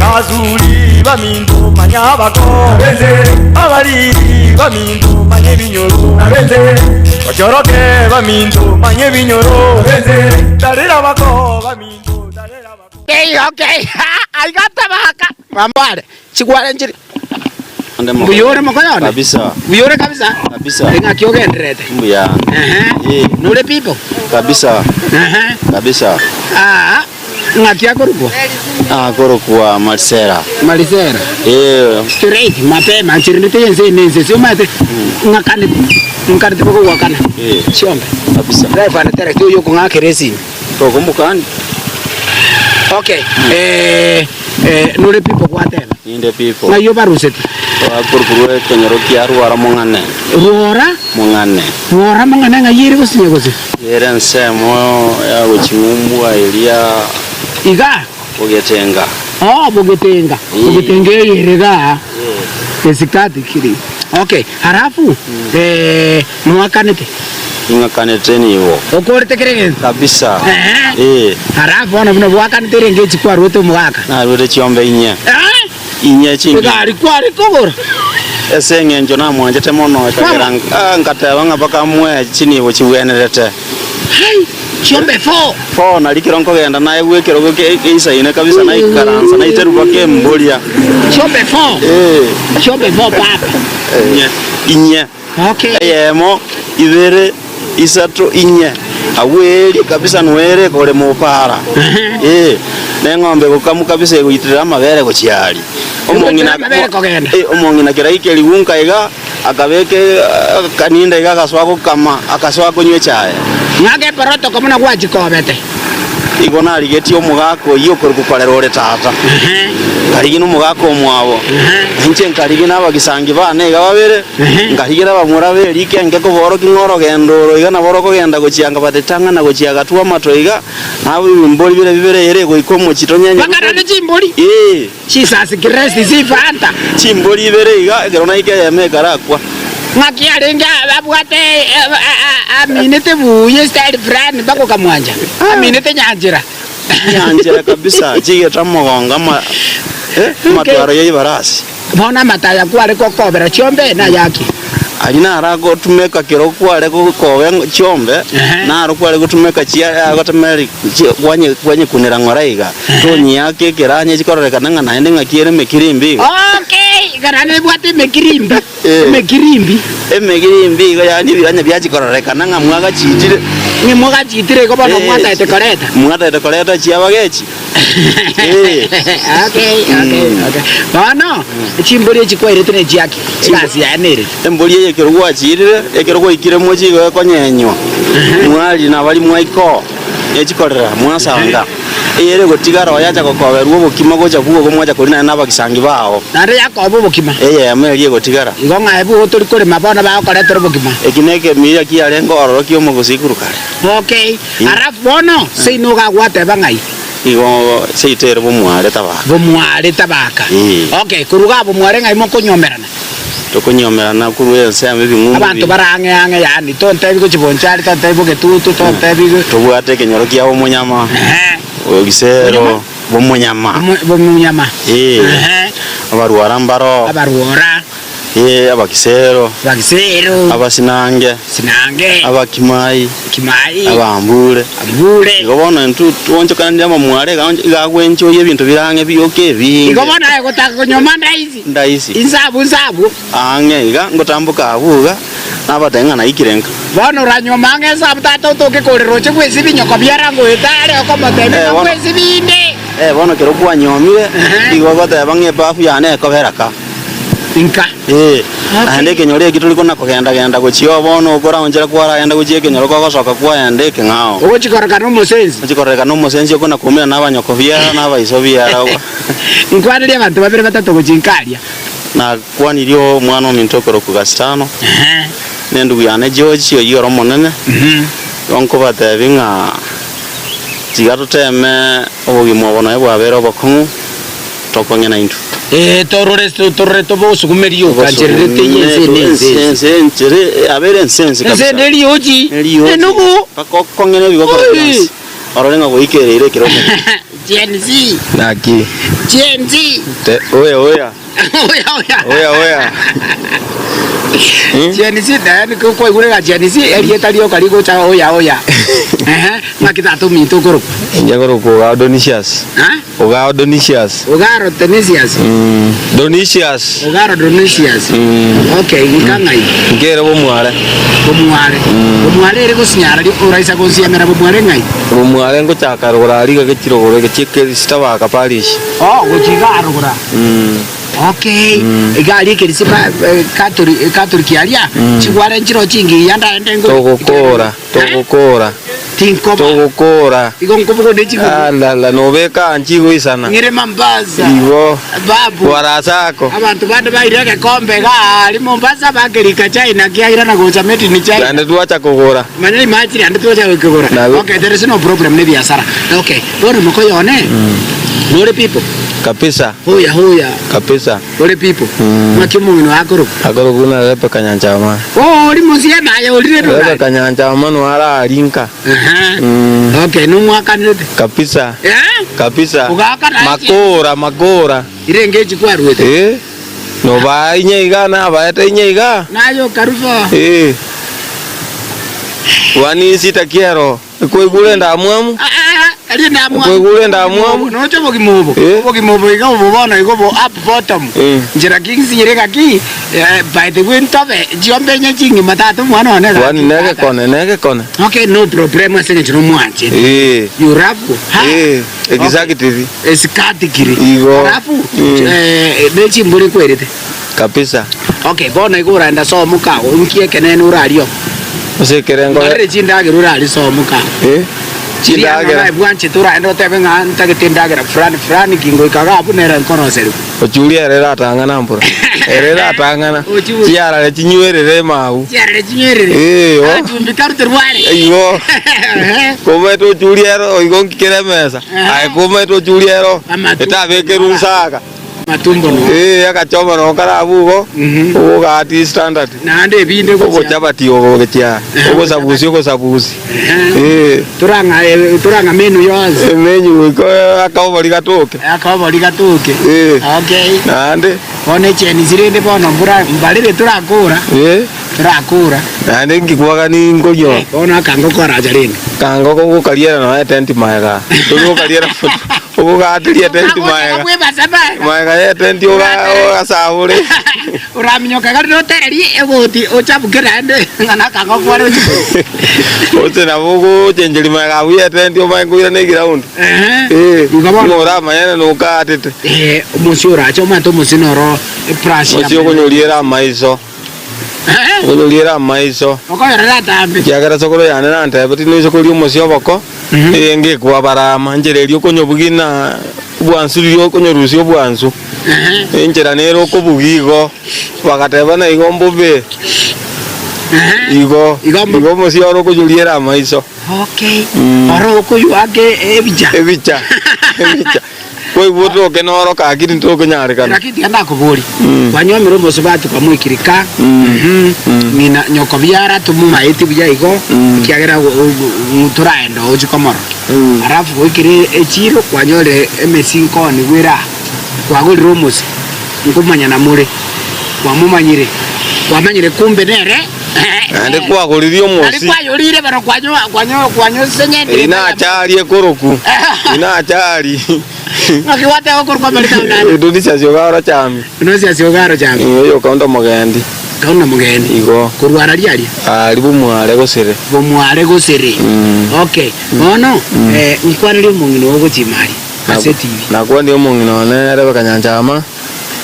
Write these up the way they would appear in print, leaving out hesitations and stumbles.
Abasuri baminto manya abako, abariri baminto manya ebinyoro, bachoroke baminto manya ebinyoro, tarera abako baminto tarera abako. Okay, okay, aiga tabaka mambo are chigware nchiri mbuya ore mokoyone Kabisa. mbuya ore kabisa Kabisa. eng'aki ogendererete Mbuya. Ehe. Eh. Nore people Kabisa. Ehe. Kabisa. Aa, ng'aki akorokwa? Akorokwa Marisera. Marisera. Eh. Straight mapema nchirindete ense ene ense ase omanyete ng'akanete nkanete bokogwakana Eh. chiombe. Kabisa. Driver ane tereti oyo okong'akera esimi. Tokomokani. Okay. Eh, eh, nore people gwateba. Ninde people. Ng'ai obaruseti? Akorokwa ekenyoro kia Rwara Mong'ane. Rwora? Mong'ane. Rwora Mong'ane ng'ai ere gosinya gose? Ere ensemo ya goching'umbwa eria. Iga? Bogetenga. Oo, bogetenga. Bogetenga eye ere igaa. Esikati kiri. Okay, halafu eh, noakanete? Ing'akanete nigo. Okorete kera egento? Kabisa. Ehe. Eh. Halafu bono buna bwakanete erenge echi kwaruete omogaka? Naruete chiombe inye. Eh? Inye chingiya. Egari kware kogora. Ase engencho namwanchete mono, ekagera ngateba ng'a mpaka moe chinibo chigwenerete. Hai, chiombe fo. Fo, nari kero nkogenda naegwe ekerogo geisaine kabisa, naikaransa, naiterwa mpaka emboria. Chiombe fo. Eh. Chiombe fo papa. Inye, inye. Okay. Eyemo, ibere, isato, inye. Agwo eeri kabisa noere kore mopara. Eh, neng'ombe egokamu kabisa egoiterera amabere gochia aria. Omong'ina Egoiterera amabere kogenda. Eh, omong'ina kera aike rigunka iga, akabeka akaninda iga agasoa gokama, agasoa konywa echae. Ng'ake eprotoko buna gwachikobete. Igo narigetie omogaka oyio okorokwa korera ore tata. Nkarigia nomogaka omwabo. Inche nkarigia nabagisangi baane iga babere, nkarigia nabamura b'eriko enke koborokia ng'a orogendo oro iga nabo rokogenda gochia nkabatetang'ana gochia agatwa amato iga, nabo ebimbori bire bibere ere goika omochie tonyenye Bakana ne chimbori, Ee. chisasi, kiresti, chifanta. Chimbori ibere iga, ekero naika eyemo ekarakwa. Ng'aki arenge abwate aminete buya estyle fulani mpaka okamwancha, aminete nyanchera. Nyanchera kabisa, chigeta omogongo ama eh, amatwaro ya ebarasi. Bono amato aya kware gokobera chiombe nayaki? Aria naro agotumeka kero kware gokoba chiombe, Ehe. naro kware gotumeka chia agotemeri chi- kwanye kwanyekunera ng'ora iga. Tonyiaka ekeranya chikororekana ng'a naende ng'aki ere emekirimbi iga. Okay, iga naende nebwate emekirimbi, Eh. emekirimbi. Emekirimbi igo yaani ebiranya biachikororekana ng'a mwagachiitire. Ng'a mwagachiitire igo bono Eh. mwataete koreta. Mwataete koreta chiabagechi. Eh. Okay, okay, okay. Bono, chimbori echi kwairete nechiaki? Egasi yaye nere ki? Embori eye ekero gwachiirire, ekero gwaikire mochie igo ekonyenywa, mwari nabari mwaikoo, nechikorera, mwasanga. Eye ere gotigara oyacha gokoberwa obokima gocha bwogo mwacha koria naende nabagisangi bao. Naende yakoba obokima. Eyemo eria egotigara. Igo ng'aye bwogo tori korema bono bagokoretera obokima. Eki nekemiira kiarenge ororo ki'omogusii korwa kare. Okay, alafu bono seino iga gwateba ng'ai? Igo seito ere bomware tabaka. Bomware tabaka. Ee. Okay, korwa igaa bomware ng'ai mokonyomerana? Tokonyomerana korwa ensemo ebing'umbu Abanto bi. bare ang'e ang'e yaani tontebi gochia Bonchari, tontebi Bogetutu, tontebi. Tobwate ekenyoro kia Bomonyama, Ehe. Ogisero, Bonyama? Bomonyama. Bomo- Bomonyama. Ee. Ehe. Abarwara mbaro. Abarwora. Ee, Abagisero. Abagisero. Abasinange. Sinange. Abakimai. Kimai. Abambure. Ambure. Igo bono intwe twonchokanire amamware iga iga agwenchoria ebinto bire ang'e bioka ebinge. Igo bono aye gotaka konyoma ndaisi. Ndaisi. Inse abwo inse abwo. Ang'e iga ngotamboka abwo iga, nabatebia ng'a naikire nka. Bono oranyuome ang'e inse abwo tata otoke korera oche bwesibi nyoko biara ngoeta are okomotebia Eh, ng'a bono. bwesibi inde. Eh, bono ekero kwanyuomire, Ehe. igo ogoteba ng'a ebafu yane ekobera ka. Inka. Ee, Okay. naende ekenyoro eki tori kona kogenda-genda gochia oo bono okoraonchera kwaragenda gochia ekenyoro kogosoka kwaenda ekeng'ao. Ogochia kororekana omosensi. Ogochia kororekana omosensi okona koumera na abanyoko biara na abaiso biara. Nkwanerie abanto babere batato gochia inka aria. Nakwanirie omwana ominto okorokwa Gastano, Ehe. na endugu yane George oyio ore omonene, igo nkobatebia ng'a tiga toteme obogima obo nonya bwabeire obokong'u, tokong'e naintwe. Ee, torore torore tobosugume rioka nchererete eye ense ene ense ense. Ense enchere abeire ense ense Ense kabisa. ene eriochi Eriochi. enugu. Mpaka okong'e na ebigokora Oi. bionsi. Orore ng'a goikereire ekero omochie. Gen Z. Naki. Gen Z. Te, oya oya. Oya oya. Oya oya. Gen Z naende kwaigure ng'a Gen Z erieta rioka rigocha oya oya. Ehe, ng'aki tata ominto okorokwa? Inche nkorokwa Ogao Donisius. Eh? Ogao Donisius. Ogaro Tenesius. Donisius. Ogaro Donisius. Okay, nka ng'ai? Nkere bomware. Bomware. Bomware ere gosinyara ri oraisa gonsiamera bomware ng'ai? Bomware ngochaka rogoro aria iga gechirogoro egechi ekerisita baka parish. Oh, gochia iga arogoro aa. Okay, iga aria ekerisi pa Catholic Catholic aria, chigware nchiroo chingiya ndaende ngore. Togokora, togokora. Tinkoba. Togokora. Igo nkobogo ne chiguru. Alala, nobeka anchi igoisana. Ng'ire Mombasa. Igo. Babu. Warasako. Abanto bande baire egekombe iga aria Mombasa bakerika China kiairana gocha made in China. Naende twacha kogora. Manya imachire ande twacha gokegora. Nabo. Okay, there is no problem ne biasara. Okay, bono mokoyo one. Nore people. Kabisa. Huya huya. Kabisa. Ore people. Ng'aki omong'ina oye akorokwa? Akorokwa buna Rebeka Nyanchama. Oh, ori mosiani aye orire Rebeka rogari. Nyanchama no arari nka. Aha. Okay, nomwakanete? Kabisa. Eh? Kabisa. Ogakana ache. Makora, makora. Irenge echi kwaruete? Eh. Nobaa inye iga nabaete inye iga. Naye okarufa. Eh. Wanisita kiero. Kwaigure endamwamu? Kwaigure endamwamu? Noche obogima obo, Eh. obogima obo iga obo bono igo bo up bottom. Eh. Nchera ki nsinyire gaki eh, by the way ntobe chiombe inye chingima tata omwana one gaki Kwani tata. negekone, negekone. Okay, no problem ase eng'encho nomwanchete. Eh. You love her. Eh, exactly. Esikati kiri. Igo. Alafu Mm. eh, ne chimbori nkwerete. Kabisa. Okay, bono igo oraenda somo kago, inki ekenene orarie oo? Ase ekerengo Ngarere chindagera orarie somo kago. Eh, Chiria amo chindagera. naye bwanchete oraende otebe ng'a ntagete endagera fulani fulani kingoika iga abwo nere nkoroserigwe. Ochuria ere eratang'ana mbura. Ere eratang'ana. Ochuria. Chiarare chinywerere emau. Chiarare chinywerere. Eh, oh. Agachumbi karute rware. Igo. Ehe. Komaete ochuria ero oigo nkikere emesa. Aha. Aye komaete ochuria ero Amatumbo. etabekerwe nsaga. Amatumbo no. Ee, agachoma noo kare abwo igo, Mhm. ogogati standard. Naende ebinde gochia. Ogochabati ogo gochia, ogosabusia ogosabusia. Ehe. Ee. Torang'a eh, torang'a menu yonsi. Emenyu goika akobori gatoke. Akobori gatoke. Ee. Okay. Naende. Bono echeni chirende bono mbura mbarire torakora. Ee. Torakora. Naende nkikwagani nkorio. Bono akango koracha rende. Kango kogokariera nonya etenti maega. Tori gokariera ogogateria etenti maega. Maega ya etenti ogasabore. Oraminyoka iga rire otererie egoti ochabuke naende ng'a nakango kware ochi. Gose nabo ogochencheria maega abwo ya etenti omanye koirana eground. Ehe. Eh, Igo bono. ng'a oramanyane nokaatete. Eh, omosie orache omanyete omosie noro ebrush ya Omosie okonyoriera amaiso. Okonyoriera amaiso. Okoyorera atambe. Ekiagera sokoro yane nantebeti noise koria omosie oboko, eyenge ekwabarama, enchera eria okonyobugia na obwansu riria okonyorusia obwansu, enchera nere okobugia igo, bagateba na igo mbobe, igo, Igo mbobe. igo omosie oro okonyoriera amaiso. Okay. Oro okoywa ake ebicha. Ebicha, ebicha. Koigwa otoke noro gaki tintokonyarekana. Lakini tiga ndakoborie, kwanyuomire omosubati kwamoikire ka, mhm, ng'ina nyoko biara tomomaeti buya igo, ekiagera toraenda ochi komorora. Alafu goikire echiro kwanyorire emesi nkoonigwa ere aa, kwagorire omose, nkomanyana more, kwamomanyire, kwamanyire kumbe nere Naende kwagoririe Nari omosi. kwayorire bono kwanyo kwanyo kwanyosenyetire Eye nachari ekoroku. Eye nachari. Ng'aki gwateba okorokwa amarita ao nare? Edonisiasi ogaro chami. Edonisiasi ogaro chami. Oyo okaunda omogendi. Kaunda omogendi. Igo. Korwa araria aria? Aria bomware gosere. Bomware gosere. Okay. Bono nkwanerie omong'ina oo gochia ime aria ase etibi. Nakwanire omong'ina one Rebecca Nyanchama.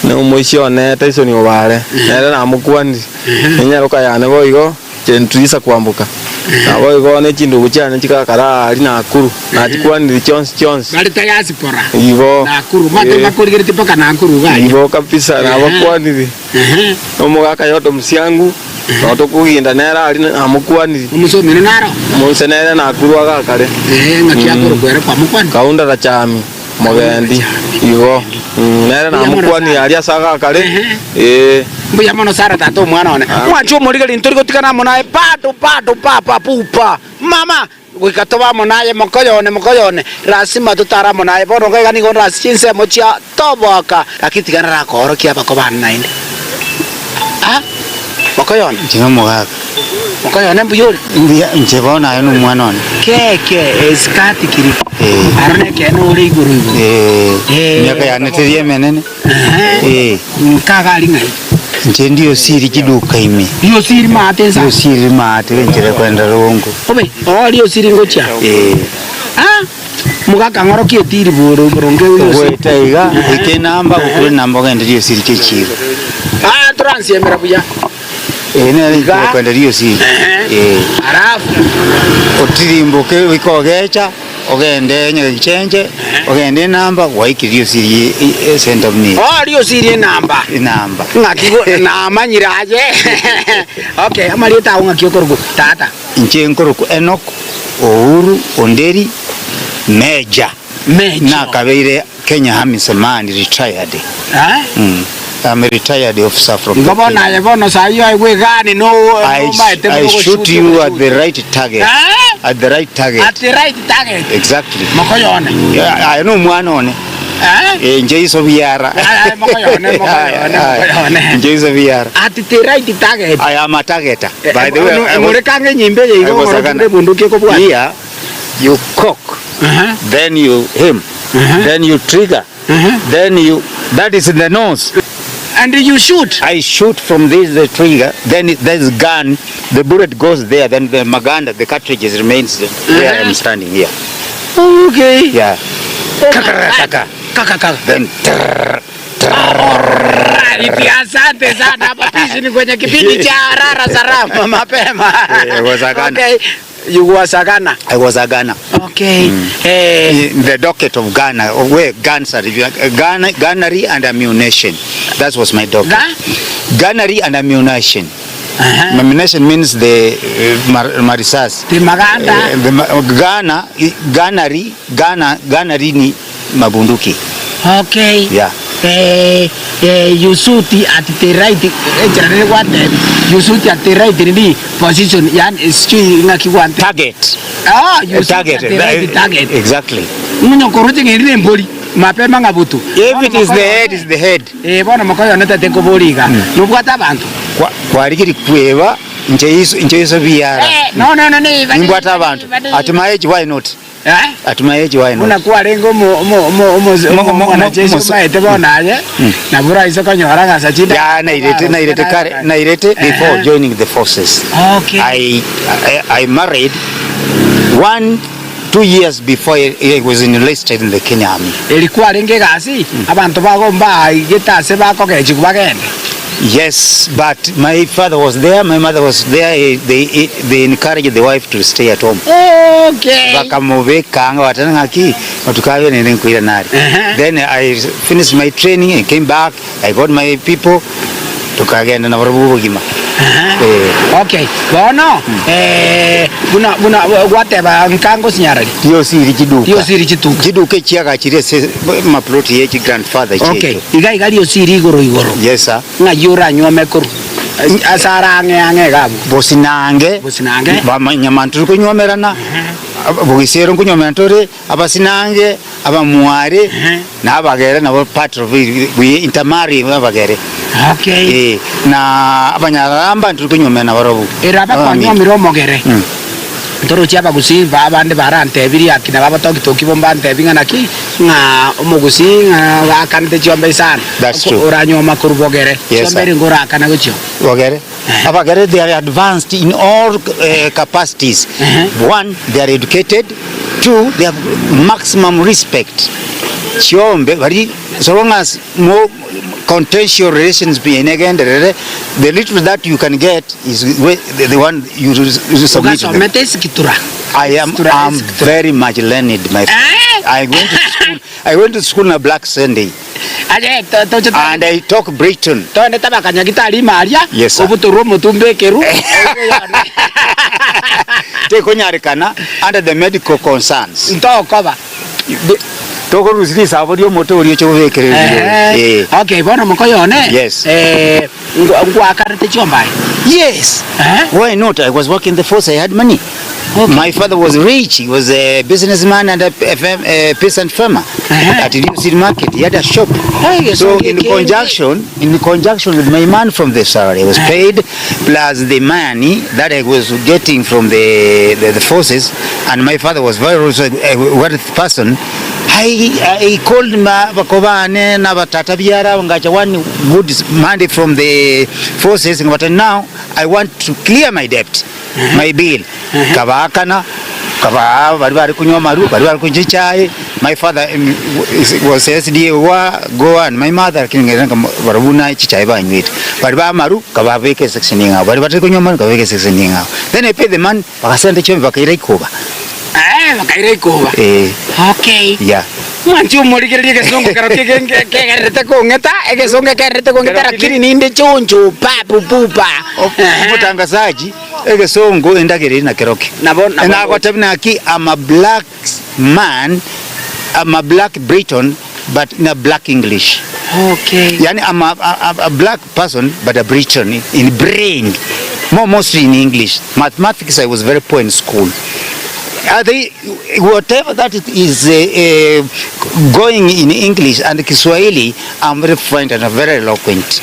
Na omoisia one Tyson Obare, nere namokwanire, nenyaroka yane boigo Jentrisa kwamboka, naboigo ne chindugu chiane chigakara aaria Nakuru, nachikwanire chionsi chionsi. Bare diaspora Igo. Nakuru, omanyete Eh. mbakorigeretie mpaka Nakuru iga aria. Igo kabisa nabakwanire. Ehe. Na omogaka Yoda Musiangu, nabo tokoginda nere aaria namokwanire. Omosomi one naro? Omonse nere Nakuru agakare. Ehe, ng'aki akorokwa ere kwamokwanire? Kaunda Rachami. Mogendi, igo, nere namokwanie aria ase agakare, ee. Mbuya mono Sara tata omwana one. Mwanche omorigereria ntori gotigana amo naye bado bado papa pupa mama. Goika tobe amo naye, mokoyone, mokoyone, lasima totare amo naye. Bono iga nigo ndase chinsemo chia toboka, lakini tiga narakoorokie abako bane naende. Ah, mokoyone. Inche nomogaka. Mokoyone mbuya ore? Mbuya, inche bono aye nomwana one. Kee, kee, esikati kiri. Eh. Aro nekeene ore igoro igoro. Eh, Eh. emiaka yane teri emenene. Ehe. Eh. Nkaga ari ng'ai? Inche ndi osiri chiduka ime. Riosiri maate nsa. Riosiri maate enchera kwenda rongo. Obe, oo riosiri ngochia. Eh. Ah, mogaka ng'orokia etiri boro boronge riosiri. Goeta iga, goika enamba, gokura enamba ogende riosiri chechiro. Ah, toransiemera buya. Eh, nere Iga. enchera kwenda riosiri. Ehe. Eh. Alafu, Otirimboke goika ogecha. Ogende nyagechenche, ogende enamba, gwaikire osirie esenta buna eye. Oh, riria osirie enamba. Enamba. Ng'aki bo namanyire aye. Okay, amarieta ao ng'aki okorokwa tata? Inche nkorokwa Enock Ouru Onderi Major. Major. Nakabeire Kenya Army zamani retired. Eh? Mm. I'm a retired officer from Igo the bono Kenya. aye bono saii oegwe egani no I, nomaete I buna shoot ogoshoot you at ogoshoot. the right target. Eh? At the right target. At the right target. Exactly. Mokoyone. Yeah, aye no mwana one. Eh? Eh, nje iso biara. Aye, aye, mokoyone, mokoyone, mokoyone. Nje iso biara. At the right target. I am a targeter. By the way, I was, Ng'ore enyimba eye I igo was a ng'ore gunner. bunduki ekobwata. Here, you cock, Aha. then you aim, then you trigger, then you, that is in the nose. And you shoot. I shoot from this the trigger, then it, this gun, the bullet goes there, then the maganda, the cartridges remains where I am standing here. Okay. Yeah. Oh my Kaka, God. kaka. Kaka, kaka. Then trrr. Alright, asante sana. Hapa pishi ni kwenye kipindi cha Rara Salama mapema. Eh, was a gunner. Okay. You was a gunner. I was a gunner. Okay. Eh, In the docket of Ghana, of where guns are, if you like, gun, gunnery and ammunition. That was my docket. Ga? Gunnery and ammunition. Aha. Ammunition means the uh, mar marisas. The maganda. Eh, the ma Ghana, gunnery, Ghana, gunnery ni mabunduki. Okay. Yeah. Eh, eh, you shoot at the right enchera rere gwatebi you shoot at the right nini position yani sijui ng'aki gwante Target. ah you shoot Target. at the right target Exactly. Ng'onye okoroche ng'a eri nembori mapema ng'a butu If it is the head, it's the head. Eh, bono mokoyone tete nkobori iga nobwate abanto Kwa kwarigiri kweba nche iso nche iso biara. Eh, no no no ni Nimbwate abanto. At my age why not? Eh? At my age why Buna not? kwarenge omo omo omo omo Mo- mo- mo- omwanajeshi mo- omaete bono aye nabo oraise konyora ng'a ase chinde Yeah, nairete nairete kare nairete before joining the forces. Okay. I, I I married one 2 years before I, I was enlisted in the Kenya Army. Eri kwarenge egasi, abanto bago mbaigete ase bakogechigwa bagende. Yes, but my father was there, my mother was there, eh, they, eh, they encouraged the wife to stay at home. Okay. Bakamobeka anga batana ng'aki otukabe nene nkoira nare. Uh-huh. Then I finished my training and came back, I got my people, tokagenda nabarabwo obogima. Eh. Okay, bono eh, buna buna gwateba nka ngosinyarari Riosiri chiduka. Riosiri chituka. Chiduka echiagachire ase maploti ye chigrandfather Okay, chiaito. iga iga riosiri igoro igoro. Yes sir. Ng'ai oranyuome korwa ase are ang'e ang'e iga abwo. Bosinange. Bosinange. Bamanyamanto turi konyuomerana, bogisero nkonyuomerana tore. Abasinange, abamware, na abagere nabo part of it, we intermarry abagere. Okay. Eh, na abanyararamba nturi konyuomera nabarobwo. Ere Abamino. abakwanyuomire omogere Mm. ntorochi abagusii ba abande barantebirie aki nabo abatokitoki bo mbantebi ng'a naki ng'a omogusii ng'a gakanete chiombe isano That's true. oranyuoma korwa bogere Yes, chiombe sir. ere ngorakana gochio Bogere. Abagere they are advanced in all uh, capacities. One, they are educated. Two, they have maximum respect. Chiombe bari so long as more contentious relations be enegenderere the little that you can get is the, the one you, you submit to them. Ogasomete esikitura. I am Esikitura, I'm esikitura. very much learned my friend. Eh? I went to school I went to school on a black Sunday. Aye, to- toche to- And I talk Britain. toende tabakanyagitari imaria Yes, sir. obutorwe omotumbe ekeru Tekonyarekana under the medical concerns. ntokoba Tokorusia risabo riomote oria oche kobekereria. Eh, Eh. okay bono mokoyone Yes. eh, ngwa- ngwakarete chiombae Yes. Eh? Why not? I was working the force, I had money. My father was rich, he was a businessman and a, a, fam- a peasant farmer at New City Market. He had a shop. So in conjunction, in conjunction with my man from the salary was paid, plus the money that I was getting from the, the, the forces, and my father was very also a wealthy person. I, I called ma bakobane na batata biara ngacha one good money from the forces but now I want to clear my debt my bill kabaakana kaba bari bari kunywa maru bari bari kunywa chai my father was SDA wa go and my mother lakini ngeranga barabuna chichai banywete bari ba maru kababeke section ngao bari batari kunywa maru kababeke section ngao then I pay the man bakasenda chombe bakaira ikoba Eh, bakaira ikoba eh okay yeah mwanchi omorigererie egesongo kero kegererete kong'eta egesongo ekererete kong'eta lakini ninde choncho papu pupa omutangazaji egesongo endagera eri na keroke Nabo- nabo- nagotebi naki I'm a black man I'm a black Briton but in a black English okay yani I'm a, a, a black person but a Briton in brain more mostly in English mathematics I was very poor in school Are they, whatever that is uh, uh, going in English and Kiswahili, I'm very fluent and very eloquent.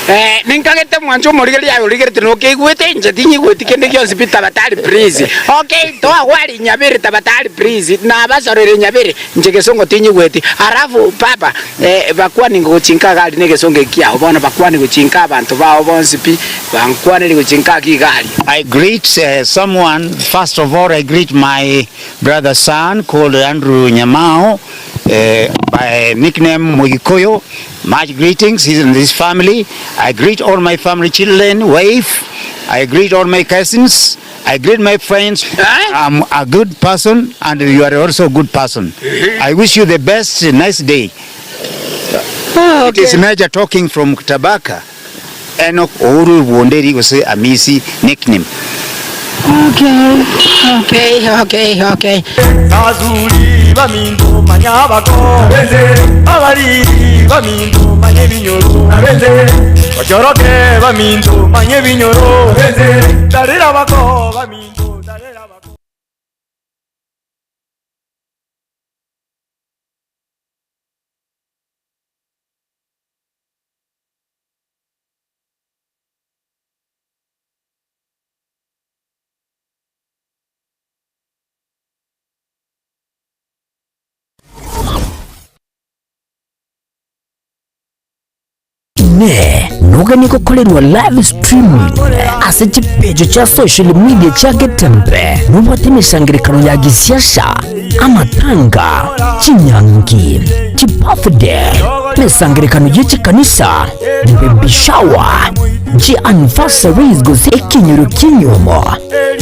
Eh, ninkagete mwancho omorigereria aye origerete nokeigwete inche tinyigweti kende gionsi pi tabatari please. Okay, toagwari nyabere tabatari please. Nabasorere nyabere inche gesongo tinyigweti. Alafu papa eh, bakwani ngochinka gari ne gesongo ekiao bono bakwani gochinka abanto bao bonsi pi bankwaneri gochinka ki gari. I greet uh, someone, first of all, I greet my brother's son called Andrew Nyamao uh, by nickname Mugikuyu. Much greetings, he's in his family. I greet all my family children, wife. I greet all my cousins. I greet my friends. Eh? I'm a good person and you are also a good person. I wish you the best, nice day. It is Major talking from Tabaka. Enoch Uhuru Wonderi was Amisi nickname. Okay, okay, okay, okay. Bazuri baminto manya bako abariri baminto manye binyoro bachoroke baminto manye binyoro darira bako baminto darira bako Inee! Noganie gokorerwa live streaming ase chipeji chia social media chia Getembe? Nobwate emesangerekano ya gisiasa, amatanga, chinyangi, chibirthday, emesangerekano ye chikanisa, baby shower, chi anniversaries gose ekenyoro ki'enyomo,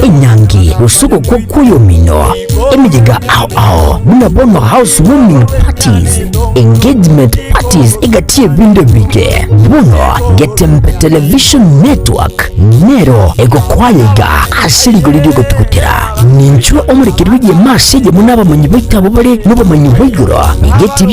enyangi gose ogokwa kw'oyomino, emeyega ao ao buna bono house warming parties, engagement parties egati y'ebinto ebinge. Bono Getembe Television Network nero egokwayega ase rigori ri'ogotugutera. Ninchwe omorekeri bw'egemaa ase eyemo n'abamanyi baito abwo bare n'obomanyi bwa igoro. Nigo etibi.